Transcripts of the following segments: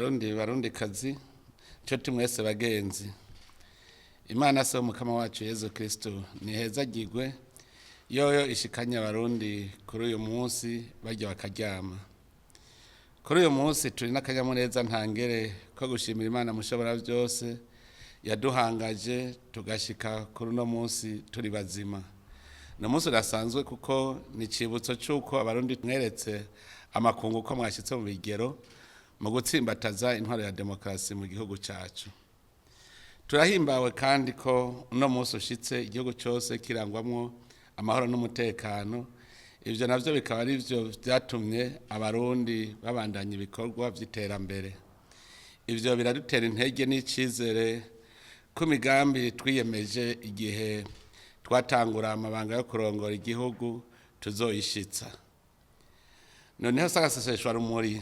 Barundi, barundi kazi, nshuti mwese, bagenzi, Imana se Umukama wacu Yezu Kristo nihezagirwe, yoyo ishikanye Abarundi kuri uyu munsi barya bakaryama. Kuri uyu munsi turi n'akanyamuneza ntangere ko gushimira Imana Mushobora byose yaduhangaje tugashika kuri uno munsi turi bazima. Ni umunsi udasanzwe kuko ni icibutso c'uko Abarundi mweretse amakungu ko mwashitse mu bigero mu gutsimbataza intwaro ya demokarasi mu gihugu cacu. Turahimbawe kandi ko uno munsi ushitse igihugu cose kirangwamwo amahoro n'umutekano. Ivyo navyo bikaba ari vyo vyatumye Abarundi babandanya ibikorwa vy'iterambere. Ivyo biradutera intege n'icizere ko imigambi twiyemeje igihe twatangura amabanga yo kurongora igihugu tuzoyishitsa. Noneho sagaseseshwa rumuri,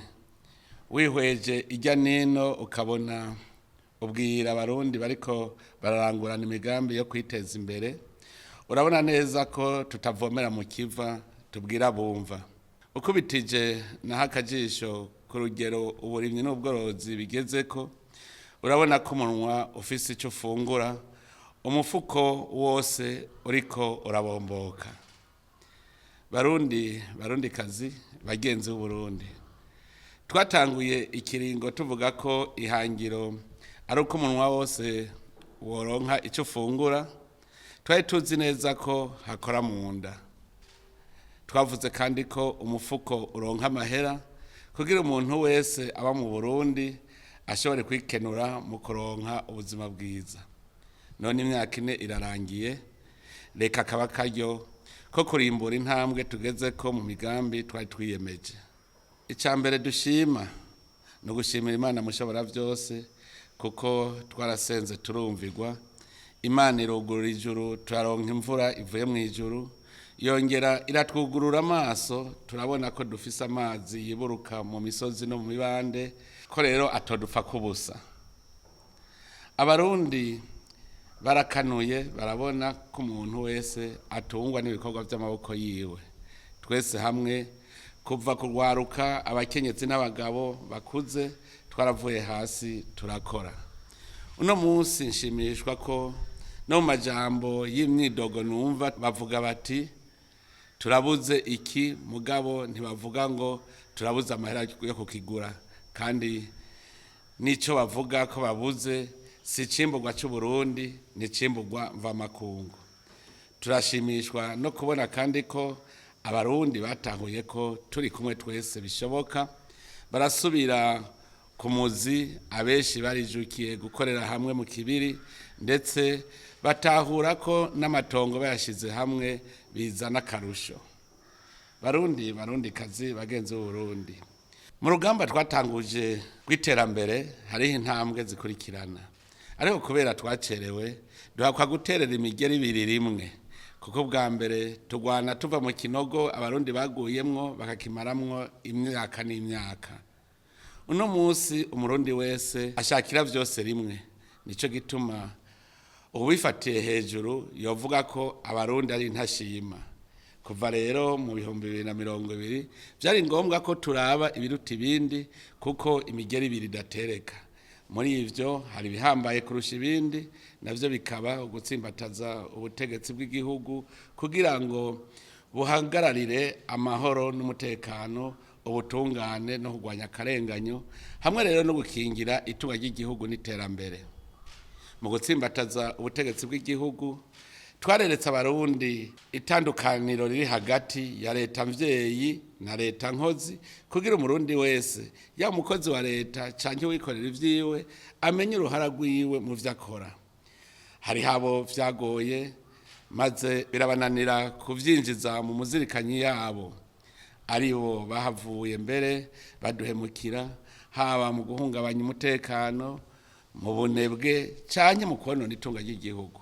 wihweje ijya nino ukabona ubwira Abarundi bariko bararangurana imigambi yo kwiteza imbere, urabona neza ko tutavomera mu kiva, tubwira bumva. Ukubitije naho akajisho ku rugero uburimyi n'ubworozi bigezeko, urabona ko umunwa ufise ico ufungura, umufuko wose uriko urabomboka. Barundi, barundi kazi, bagenzi b'Uburundi, twatanguye ikiringo tuvuga ko ihangiro ari uko umunwa wose woronka icyo ufungura. Twari tuzi neza ko hakora mu nda. Twavuze kandi ko umufuko uronka amahera kugira umuntu wese aba mu Burundi ashobore kwikenura mu kuronka ubuzima bwiza. None imyaka 4 irarangiye, reka kaba karyo ko kurimbura intambwe tugeze ko mu migambi twari twiyemeje. Icya mbere dushima ni ugushimira Imana Mushobora byose, kuko twarasenze turumvirwa. Imana irugurura ijuru, turaronka imvura ivuye mu ijuru, yongera iratwugurura amaso, turabona ko dufise amazi yiburuka mu misozi no mu mibande, ko rero atodupfa kubusa. Abarundi barakanuye, barabona ko umuntu wese atungwa n'ibikorwa by'amaboko yiwe. Twese hamwe, kuva kurwaruka, abakenyezi n'abagabo bakuze, twaravuye hasi turakora. Uno munsi nshimishwa ko no mu majambo y'imyidogo numva bavuga bati turabuze iki, mugabo ntibavuga ngo turabuze amahera yo kukigura. Kandi n'ico bavuga ko babuze si icimburwa c'Uburundi, ni icimburwa mvamakungu. Turashimishwa no kubona kandi ko Abarundi batahuye ko turi kumwe twese bishoboka, barasubira ku muzi. Abenshi barijukiye gukorera hamwe mu kibiri, ndetse batahura ko n'amatongo bayashize hamwe bizana akarusho. Barundi, barundi kazi, bagenzi b'Uburundi, mu rugamba twatanguje rw'iterambere hariho intambwe zikurikirana, ariko kubera twacerewe duhakwa guterera imigeri ibiri rimwe, kuko bwa mbere tugwana tuva mu kinogo Abarundi baguyemwo bakakimaramwo imyaka n'imyaka. Uno munsi Umurundi wese ashakira vyose rimwe, nico gituma uwifatiye hejuru yovuga ko Abarundi ari intashima. Kuva rero mu 2020 vyari ngombwa ko turaba ibiruta ibindi, kuko imigeri ibiri idatereka. Muri ivyo hari ibihambaye kurusha ibindi, navyo bikaba ugutsimbataza ubutegetsi bw'igihugu kugira ngo buhagararire amahoro n'umutekano, ubutungane no kurwanya akarenganyo, hamwe rero no gukingira itunga ry'igihugu n'iterambere. Mu gutsimbataza ubutegetsi bw'igihugu, twareretse Abarundi itandukaniro riri hagati ya leta mvyeyi na leta nkozi, kugira Umurundi wese, yaba umukozi wa leta canke uwikorera ivyiwe, amenye uruhara rwiwe mu vyo akora. Hariho abo vyagoye maze birabananira kuvyinjiza mu muzirikanyi yabo, aribo bahavuye mbere baduhemukira, haba mu guhungabanya umutekano, mu bunebwe canke mu konona itunga ry'igihugu.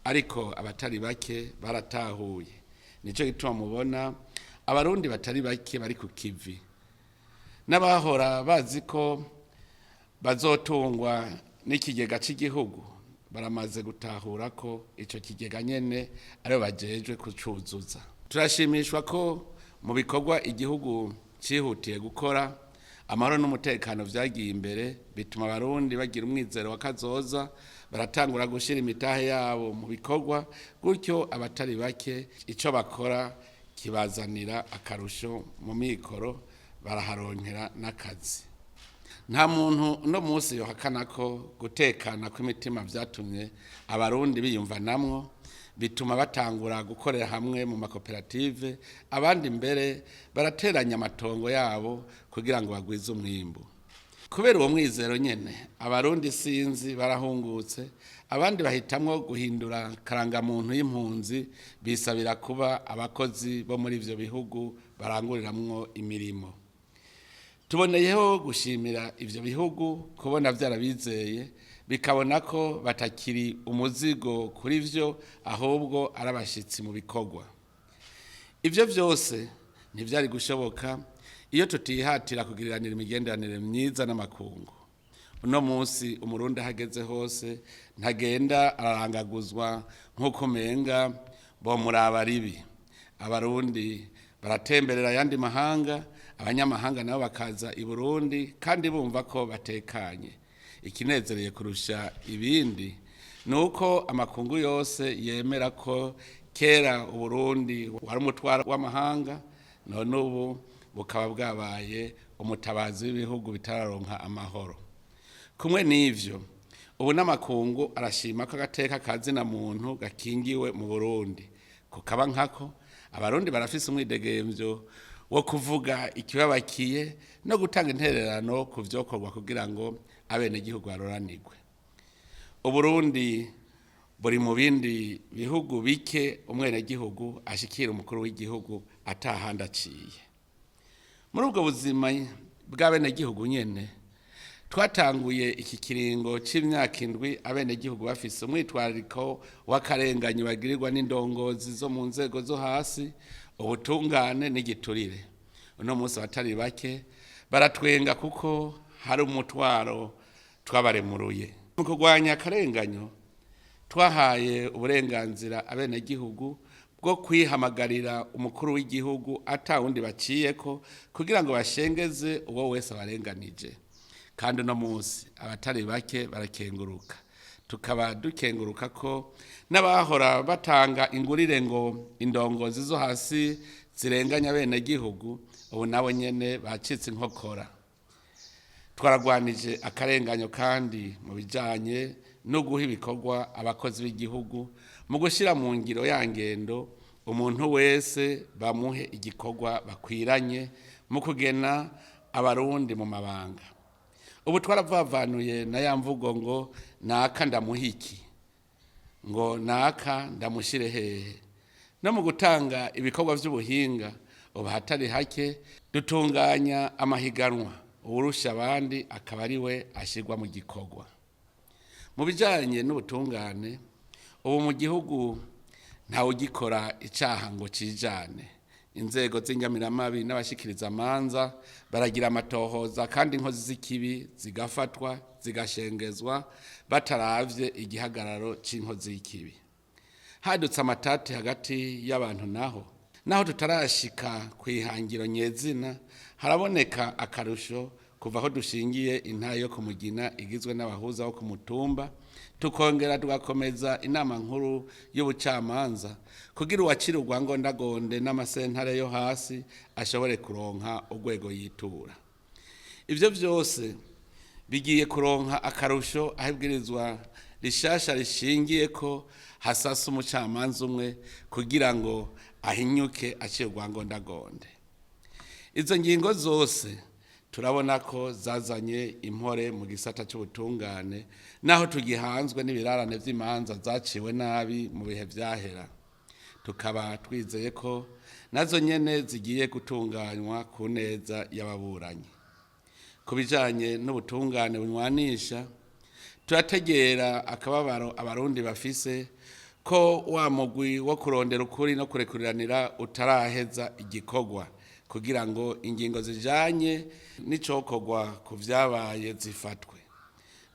Ariko abatari bake baratahuye, nico gituma mubona Abarundi batari bake bari ku kivi, n'abahora bazi ko bazotungwa n'ikigega cy'igihugu baramaze gutahura ko ico kigega nyene aribo bajejwe kucuzuza. Turashimishwa ko mu bikorwa igihugu cihutiye gukora Amahoro n'umutekano vyagiye imbere bituma Abarundi bagira umwizero wa kazoza, baratangura gushira imitahe yabo mu bikorwa, gutyo abatari bake ico bakora kibazanira akarusho mu mikoro, baraharonkera n'akazi. Nta muntu uno munsi yohakana ko gutekana kw'imitima vyatumye Abarundi biyumvanamwo, bituma batangura gukorera hamwe mu makoperative, abandi mbere barateranya amatongo yabo kugira ngo bagwize umwimbu. Kubera uwo mwizero nyene, Abarundi sinzi barahungutse, abandi bahitamwo guhindura karangamuntu y'impunzi, bisabira kuba abakozi bo muri ivyo bihugu baranguriramwo imirimo. Tuboneyeho gushimira ivyo bihugu kubona vyarabizeye, bikabona ko batakiri umuzigo kuri vyo, ahubwo ari abashitsi mu bikorwa. Ivyo vyose ntivyari gushoboka iyo tutihatira kugiriranira imigenderanire myiza n'amakungu. Uno munsi Umurundi ahageze hose ntagenda ararangaguzwa nk'uko umenga bomuraba ribi. Abarundi baratemberera ayandi mahanga, abanyamahanga nabo bakaza i Burundi kandi bumva ko batekanye. Ikinezereye kurusha ibindi ni uko amakungu yose yemera ko kera Uburundi wari umutwaro w'amahanga, none ubu bukaba bwabaye umutabazi w'ibihugu bitararonka amahoro. Kumwe n'ivyo, ubu n'amakungu arashima ko agateka ka zina muntu gakingiwe mu Burundi. Kukaba nkako, Abarundi barafise umwidegemvyo wo kuvuga ikibabakiye no gutanga intererano ku vyokorwa kugira ngo abenegihugu baroranirwe. Uburundi buri mu bindi bihugu bike umwenegihugu ashikira umukuru w'igihugu atahandi aciye. Muri ubwo buzima bw'abenegihugu nyene, twatanguye iki kiringo c'imyaka 7 abenegihugu bafise umwitwarariko w'akarenganyo bagirirwa n'indongozi zo mu nzego zo hasi, ubutungane n'igiturire. Uno munsi abatari bake baratwenga kuko hari umutwaro twabaremuruye. Mu kurwanya akarenganyo, twahaye uburenganzira abenegihugu bwo kwihamagarira umukuru w'igihugu ata wundi baciyeko, kugira ngo bashengeze uwo wese abarenganije. Kandi uno munsi abatari bake barakenguruka. Tukaba dukenguruka ko n'abahora batanga ingurire ngo indongozi zo hasi zirenganya abenegihugu, ubu nabo nyene bacitse inkokora. Twaragwanije akarenganyo kandi mu bijanye no guha ibikorwa abakozi b'igihugu, mu gushira mu ngiro ya ngendo umuntu wese bamuhe igikorwa bakwiranye, mu kugena Abarundi mu mabanga. Ubu twaravavanuye na ya mvugo ngo naka ndamuha iki, ngo naka ndamushire hehe. No mu gutanga ibikorwa vy'ubuhinga, ubu hatari hake dutunganya amahiganwa, uwurusha abandi akaba ari we ashirwa mu gikorwa. Mu bijanye n'ubutungane, ubu mu gihugu ntawugikora icaha ngo cijane. Inzego z'inyamiramabi n'abashikiriza amanza baragira amatohoza, kandi inkozi z'ikibi zigafatwa zigashengezwa bataravye igihagararo c'inkozi y'ikibi. Hadutse amatati hagati y'abantu naho tutarashika kw'ihangiro nyezina, haraboneka akarusho kuva aho dushingiye intara yo Kumugina igizwe n'abahuza bo ku mutumba, tukongera tugakomeza inama nkuru y'ubucamanza kugira uwacira urwangondagonde n'amasentare yo hasi ashobore kuronka urwego yitura. Ivyo vyose bigiye kuronka akarusho aho ibwirizwa rishasha rishingiye ko hasasa umucamanza umwe kugira ngo ahinyuke aciye urwangondagonde. Izo ngingo zose turabona ko zazanye impore mu gisata c'ubutungane, naho tugihanzwe n'ibirarane vy'imanza zaciwe nabi mu bihe vyahera. Tukaba twizeye ko nazo nyene zigiye gutunganywa ku neza y'ababuranyi. Ku bijanye n'ubutungane bunywanisha, turategera akababaro Abarundi bafise ko wa mugwi wo kurondera ukuri no kurekuriranira utaraheza igikorwa, kugira ngo ingingo zijanye n'icokorwa ku vyabaye zifatwe.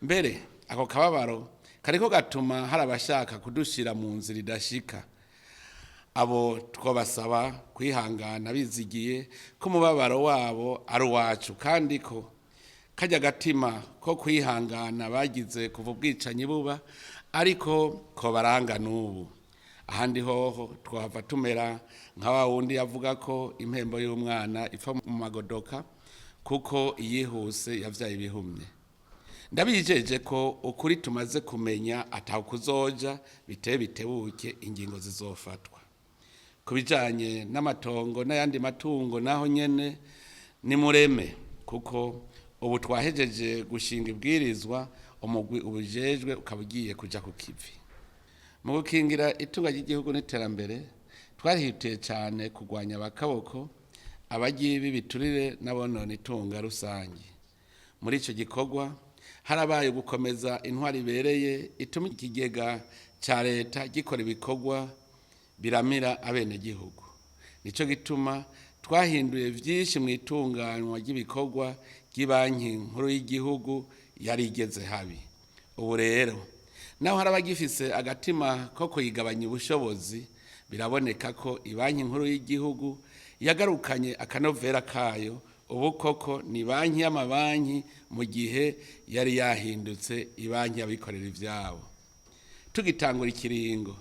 Mbere ako kababaro kariko gatuma hari abashaka kudushira mu nzira idashika. Abo twabasaba kwihangana bizigiye ko umubabaro wabo ari uwacu, kandi ko kajya gatima ko kwihangana bagize kuva ubwicanyi buba ariko ko baranga n'ubu. Ahandi hoho twahava tumera nka wa wundi yavuga ko impembo y'umwana ipfa mu magodoka, kuko iyihuse yavyaye ibihumye. Ndabijeje ko ukuri tumaze kumenya atakuzoja biteye bitebuke ingingo zizofatwa. Ku bijanye n'amatongo n'ayandi matungo naho nyene ni mureme, kuko ubu twahejeje gushinga ibwirizwa, umugwi ubujejwe ukaba ugiye kuja ku kivi. Mu gukingira itunga ry'igihugu n'iterambere, twarihutiye cyane kurwanya abakaboko, abagiye b'ibiturire n'abonona itunga rusange. Muri icyo gikorwa harabaye gukomeza intwari ibereye ituma ikigega cya leta gikora ibikorwa biramira abenegihugu. Nicyo gituma twahinduye byinshi mu itunganywa ry'ibikorwa ry'ibanki nkuru y'igihugu yari igeze habi. Ubu rero naho hari abagifise agatima ko kuyigabanya ubushobozi, biraboneka ko ibanki nkuru y'igihugu yagarukanye akanovera kayo. Ubu koko ni banki y'amabanki, mu gihe yari yahindutse ibanki y'abikorera ivyabo. Tugitangura ikiringo,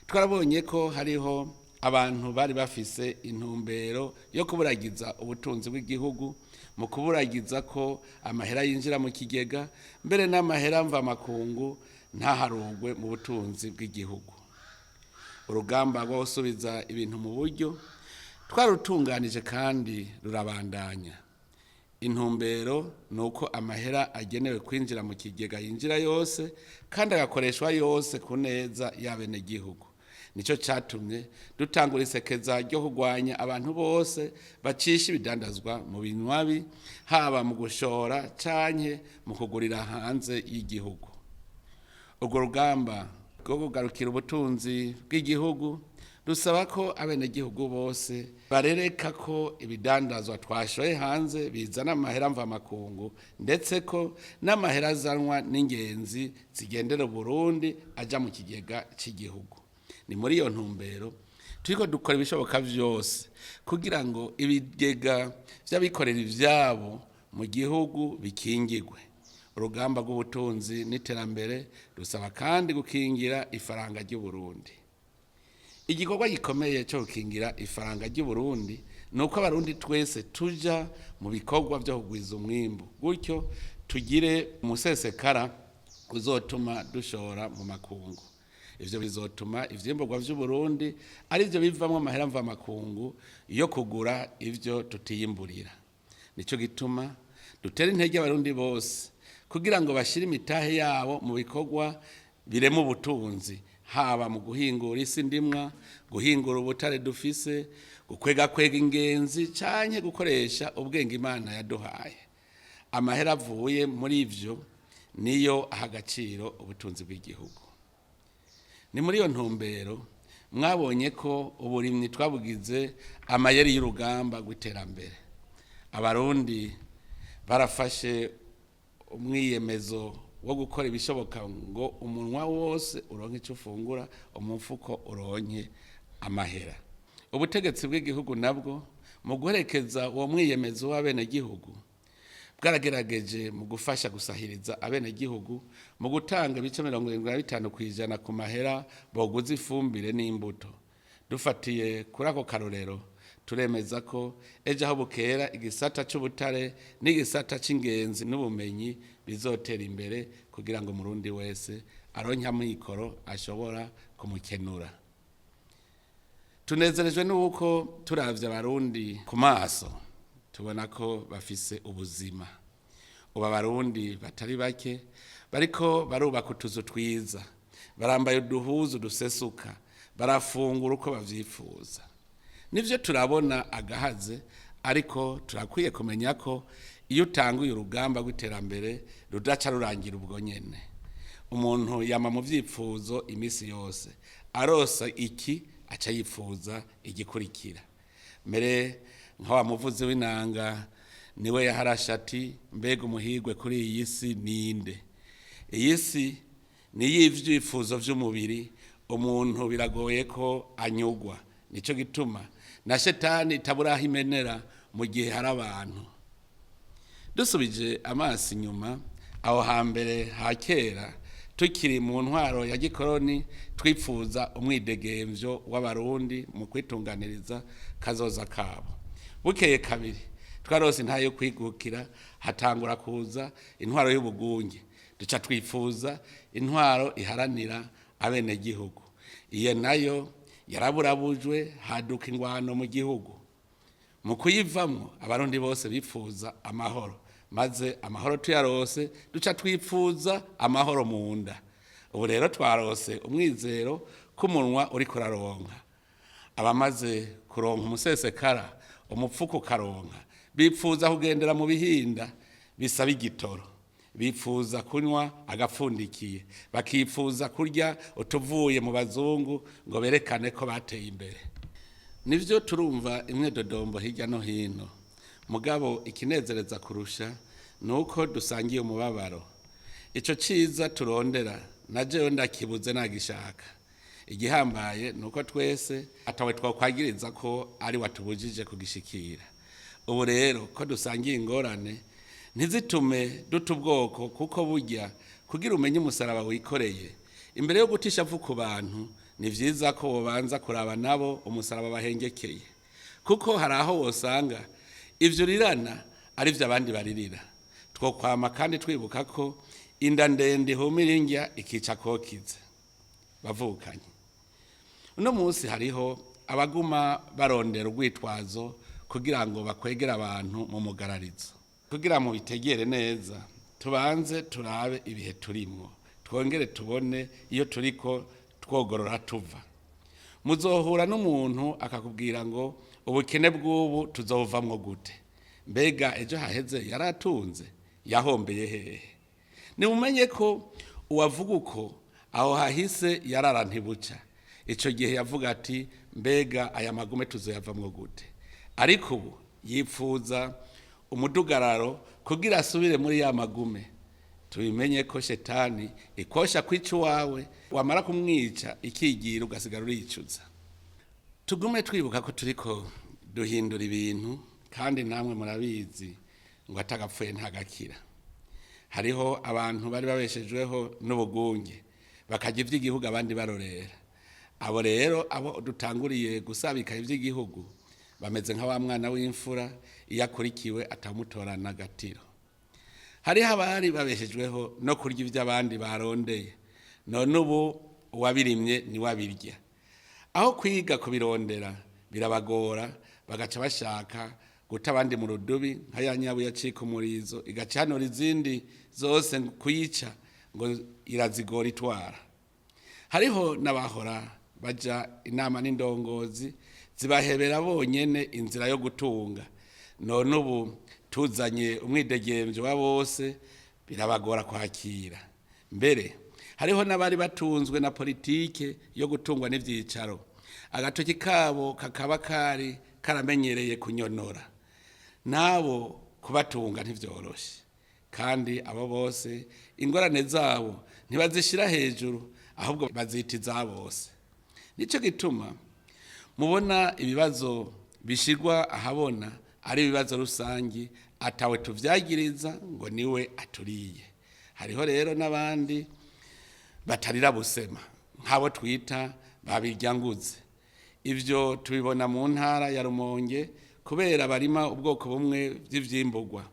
twarabonye ko hariho abantu bari bafise intumbero yo kuburagiza ubutunzi bw'igihugu, mu kuburagiza ko amahera yinjira mu kigega, mbere n'amahera mvamakungu ntaharugwe mu butunzi bw'igihugu. Urugamba rwo gusubiza ibintu mu buryo twarutunganije kandi rurabandanya. Intumbero ni uko amahera agenewe kwinjira mu kigega yinjira yose kandi agakoreshwa yose ku neza y'abenegihugu. Nicyo cyatumye dutangura isekeza ryo kurwanya abantu bose bacisha ibidandazwa mu binywabi, haba mu gushora canke mu kugurira hanze y'igihugu. Urwo rugamba rwo kugarukira ubutunzi bw'igihugu rusaba ko abenegihugu bose barereka ko ibidandazwa twashoye hanze bizana amahera mvamakungu, ndetse ko n'amahera azanwa n'ingenzi zigendera Burundi aja mu kigega cy'igihugu. Ni muri iyo ntumbero turiko dukora ibishoboka vyose kugira ngo ibigega vy'abikorera ivyabo mu gihugu bikingigwe. Urugamba rw'ubutunzi n'iterambere rusaba kandi gukingira ifaranga ry'Uburundi. Igikorwa gikomeye cyo gukingira ifaranga ry'Uburundi ni uko Abarundi twese tuja mu bikorwa vyo kugwiza umwimbu, gutyo tugire umusesekara uzotuma dushora mu makungu. Ivyo bizotuma ivyimburwa vy'Uburundi arivyo bivamwo amahera mvamakungu yo kugura ivyo tutiyimburira. Nico gituma dutera intege Abarundi bose kugira ngo bashire imitahe yabo mu bikorwa birema ubutunzi, haba mu guhingura isi ndimwa, guhingura ubutare dufise, gukwegakwega ingenzi canke gukoresha ubwenge Imana yaduhaye. Amahera avuye muri ivyo niyo aha agaciro ubutunzi bw'igihugu. Ni muri iyo ntumbero mwabonye ko uburimyi twabugize amayeri y'urugamba rw'iterambere. Abarundi barafashe umwiyemezo wo gukora ibishoboka ngo umunwa wose uronke icyo ufungura, umufuko uronke amahera. Ubutegetsi bw'igihugu nabwo mu guherekeza uwo mwiyemezo w'abenegihugu bwaragerageje mu gufasha gusahiriza abenegihugu mu gutanga ibice 75% ku mahera boguza ifumbire n'imbuto. Dufatiye kuri ako karorero, turemeza ko ejo aho bukera igisata c'ubutare n'igisata c'ingenzi n'ubumenyi bizotera imbere, kugira ngo umurundi wese aronke amikoro ashobora kumukenura. Tunezerejwe n'uko turavye Abarundi ku maso tubona ko bafise ubuzima. Ubu Abarundi batari bake bariko barubaka utuzu twiza, barambaye uduhuzu dusesuka, barafungura uko bavyifuza. Nivyo turabona agahaze, ariko turakwiye kumenya ko iyo utanguye urugamba rw'iterambere rudaca rurangira ubwo nyene. Umuntu yama mu vyipfuzo imisi yose, arosa iki aca yipfuza igikurikira. Mbere nka wa muvuzi w'inanga niwe yaharashe ati: mbega umuhigwe kuri iyi si ninde? Iyi si ni iy'ivyifuzo vy'umubiri, umuntu biragoye ko anyugwa. Nico gituma na shetani itabura aho imenera mu gihe hari abantu. Dusubije amaso inyuma, aho hambere ha kera, tukiri mu ntwaro ya gikoroni, twipfuza umwidegemvyo w'Abarundi mu kwitunganiriza kazoza kabo. Bukeye kabiri twarose intahe yo kwigukira, hatangura kuza intwaro y'ubugunge, duca twifuza intwaro iharanira abenegihugu. Iyo nayo yaraburabujwe, haduka ingwano mu gihugu. Mu kuyivamwo, Abarundi bose bipfuza amahoro, maze amahoro tuyarose, duca twipfuza amahoro mu nda. Ubu rero twarose umwizero k'umunwa uriko uraronka. Abamaze kuronka umusesekara, umupfuko ukaronka, bipfuza kugendera mu bihinda bisaba igitoro, bipfuza kunywa agapfundikiye, bakipfuza kurya utuvuye mu bazungu ngo berekane ko bateye imbere. Nivyo, turumva imwedodombo hirya no hino, mugabo ikinezereza kurusha ni uko dusangiye umubabaro. Ico ciza turondera na jewe ndakibuze nagishaka. Igihambaye ni uko twese atawe twokwagiriza ko ari watubujije kugishikira. Ubu rero ko dusangiye ingorane, ntizitume duta ubwoko, kuko burya kugira umenye umusaraba wikoreye, imbere yo guta ishavu ku bantu, ni vyiza ko wobanza kuraba nabo umusaraba bahengekeye, kuko hari aho wosanga ivyo urirana ari vyo abandi baririra. Twokwama kandi twibuka ko inda ndende ihumira indya ikica kokize. Bavukanye, uno munsi hariho abaguma barondera urwitwazo kugira ngo bakwegere abantu mu mugararizo. Kugira mu bitegere neza, tubanze turabe ibihe turimwo, twongere tubone iyo turiko twogorora tuva. Muzohura n'umuntu akakubwira ngo ubukene bw'ubu tuzovamwo gute? Mbega ejo haheze yaratunze? Yahombeye hehe? Nimumenye ko uwavuga uko, aho hahise yarara ntibuca. Ico gihe yavuga ati mbega aya magume tuzoyavamwo gute? Ariko ubu yipfuza umudugararo kugira asubire muri ya magume. Tubimenye ko shetani ikosha kwica uwawe, wamara kumwica ikigira, ugasigara uricuza. Tugume twibuka ko turiko duhindura ibintu, kandi namwe murabizi ngo atagapfuye ntagakira. Hariho abantu bari babeshejweho n'ubugunge, bakarya ivy'igihugu abandi barorera. Abo rero, abo dutanguriye gusabika ivy'igihugu, bameze nka wa mwana w'imfura iyo akurikiwe atamutorana agatiro. Hariho abari babeshejweho no kurya ivy'abandi barondeye, none ubu uwabirimye niwe abirya. Aho kwiga kubirondera birabagora, bagaca bashaka guta abandi mu rudubi, nka ya nyabu yacika umurizo igaca ihanura izindi zose kuyica ngo irazigora itwara. Hariho n'abahora baja inama n'indongozi zibahebera bonyene inzira yo gutunga, none ubu tuzanye umwidegemvyo wa bose, birabagora kwakira. Mbere hariho n'abari batunzwe na politike yo gutungwa n'ivyicaro, agatoki kabo kakaba kari karamenyereye kunyonora, nabo kubatunga ntivyoroshe. Kandi abo bose ingorane zabo ntibazishira hejuru, ahubwo bazita iza bose. Nico gituma mubona ibibazo bishirwa ahabona ari ibibazo rusangi, atawe tuvyagiriza ngo niwe aturiye. Hariho rero n'abandi batarira busema, nk'abo twita babiryanguze. Ivyo tubibona mu ntara ya Rumonge, kubera barima ubwoko bumwe bw'ivyimbugwa.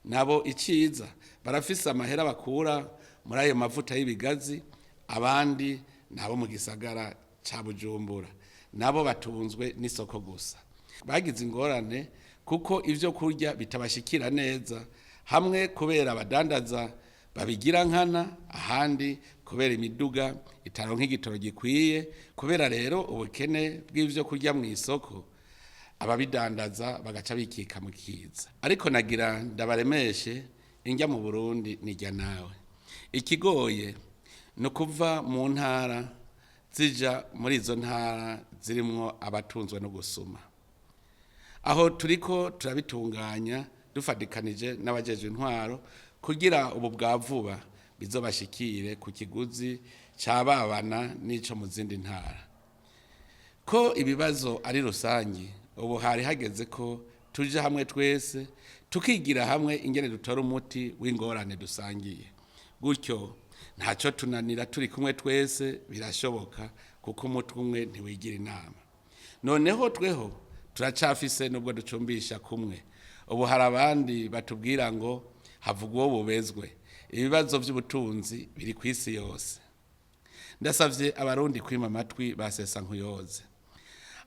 Nabo iciza barafise amahera bakura muri ayo mavuta y'ibigazi. Abandi nabo mu gisagara ca Bujumbura, nabo batunzwe n'isoko gusa, bagize ingorane kuko ivyo kurya bitabashikira neza, hamwe kubera abadandaza babigira nkana, ahandi kubera imiduga itaronka igitoro gikwiye. Kubera rero ubukene bw'ivyo kurya mu isoko, ababidandaza bagaca bikika mu kiza. Ariko nagira ndabaremeshe, indya mu Burundi nirya nawe. Ikigoye ni ukuva mu ntara zija muri izo ntara zirimwo abatunzwe no gusuma. Aho turiko turabitunganya dufadikanije n'abajejwe intwaro, kugira ubu bwa vuba bizobashikire ku kiguzi cababana n'ico mu zindi ntara. Ko ibibazo ari rusangi, ubu hari hageze ko tuja hamwe twese tukigira hamwe ingene dutora umuti w'ingorane dusangiye. Gutyo ntacyo tunanira turi kumwe twese, birashoboka kuko umutwe umwe ntiwigira inama. Noneho tweho turacafise nubwo ducumbisha kumwe. Ubu hari abandi batubwira ngo havuga uwo bubezwe. Ibibazo by'ubutunzi biri ku isi yose. Ndasavye Abarundi kwima amatwi basesa nkuyoze.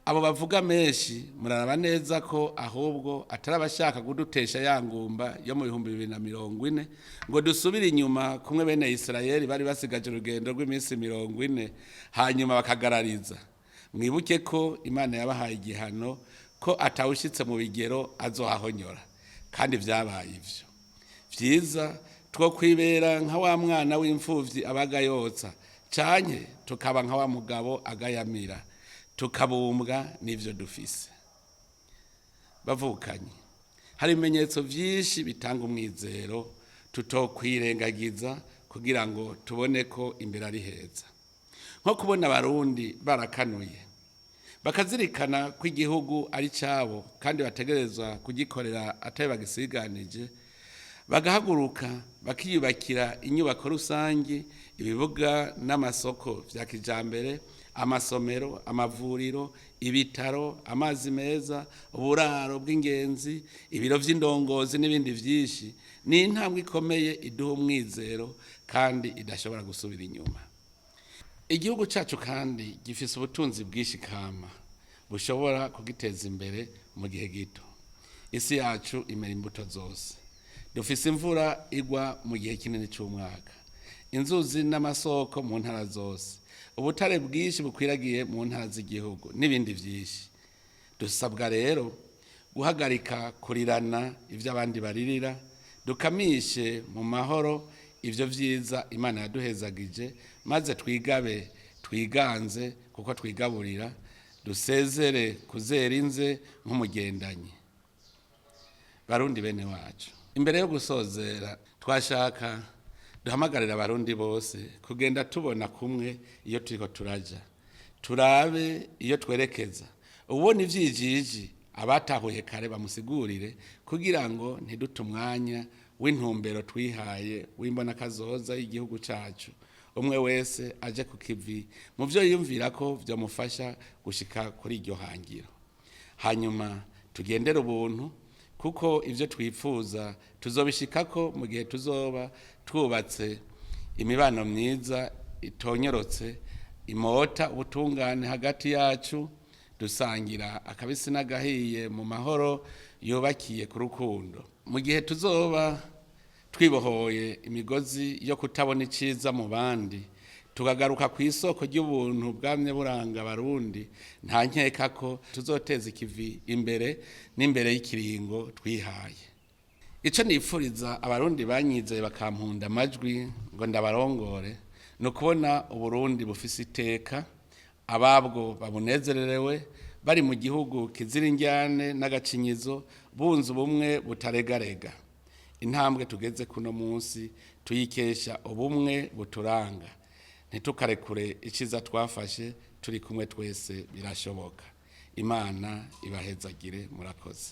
Abo bavuga menshi muraraba neza ko ahubwo atari abashaka kudutesha ya ngumba yo mu 2040 ngo dusubire inyuma kumwe bene Isirayeli bari basigaje urugendo rw'iminsi 40 hanyuma bakagarariza. Mwibuke ko Imana yabahaye igihano ko atawushitse mu bigero azohahonyora, kandi vyabaye ivyo. Vyiza two kwibera nka wa mwana w'imfuvyi abaga yotsa, canke tukaba nka wa mugabo agayamira, tukabumbwa n'ivyo dufise. Bavukanye, hari ibimenyetso vyinshi bitanga umwizero tutokwirengagiza kugira ngo tubone ko imbere ari heza. Nko kubona Abarundi barakanuye bakazirikana ko igihugu ari cabo kandi bategerezwa kugikorera atari bagisiganije, bagahaguruka bakiyubakira inyubako rusangi, ibibuga n'amasoko vya kijambere, amasomero, amavuriro, ibitaro, amazi meza, uburaro bw'ingenzi, ibiro vy'indongozi n'ibindi vyinshi, ni intambwe ikomeye iduha umwizero kandi idashobora gusubira inyuma. Igihugu cacu kandi gifise ubutunzi bwinshi kama bushobora kugiteza imbere mu gihe gito. Isi yacu imera imbuto zose. Dufise imvura igwa mu gihe kinini c'umwaka, inzuzi n'amasoko mu ntara zose, ubutare bwinshi bukwiragiye mu ntara z'igihugu n'ibindi vyinshi. Dusabwa rero guhagarika kurirana ivyo abandi baririra, dukamishe mu mahoro ivyo vyiza Imana yaduhezagije, maze twigabe twiganze kuko twigaburira, dusezere kuzera inze nk'umugendanyi. Barundi bene wacu, imbere yo gusozera twashaka duhamagarira Abarundi bose kugenda tubona kumwe iyo turiko turaja, turabe iyo twerekeza. Ubona ivyijiji abatahuye kare bamusigurire kugira ngo ntidute umwanya w'intumbero twihaye w'imbonakazoza y'igihugu cacu. Umwe wese aje ku kivi mu vyo yiyumvira ko vyomufasha gushika kuri iryo hangiro. Hanyuma tugendere ubuntu, kuko ivyo twifuza tuzobishikako mu gihe tuzoba twubatse imibano myiza itonyorotse, imota ubutungane hagati yacu, dusangira akabisi n'agahiye mu mahoro yubakiye ku rukundo. Mu gihe tuzoba twibohoye imigozi yo kutabona iciza mu bandi, tukagaruka ku isoko ry'ubuntu bwamye buranga Abarundi, nta nkeka ko tuzoteza ikivi imbere n'imbere y'ikiringo twihaye. Ico nipfuriza Abarundi banyizeye bakampunda amajwi ngo ndabarongore, ni ukubona Uburundi bufise iteka, ababwo babunezererewe, bari mu gihugu kizira indyane n'agacinyizo, bunze ubumwe butaregarega. Intambwe tugeze kuno munsi tuyikesha ubumwe buturanga. Ntitukarekure iciza twafashe, turi kumwe twese birashoboka. Imana ibahezagire, murakoze.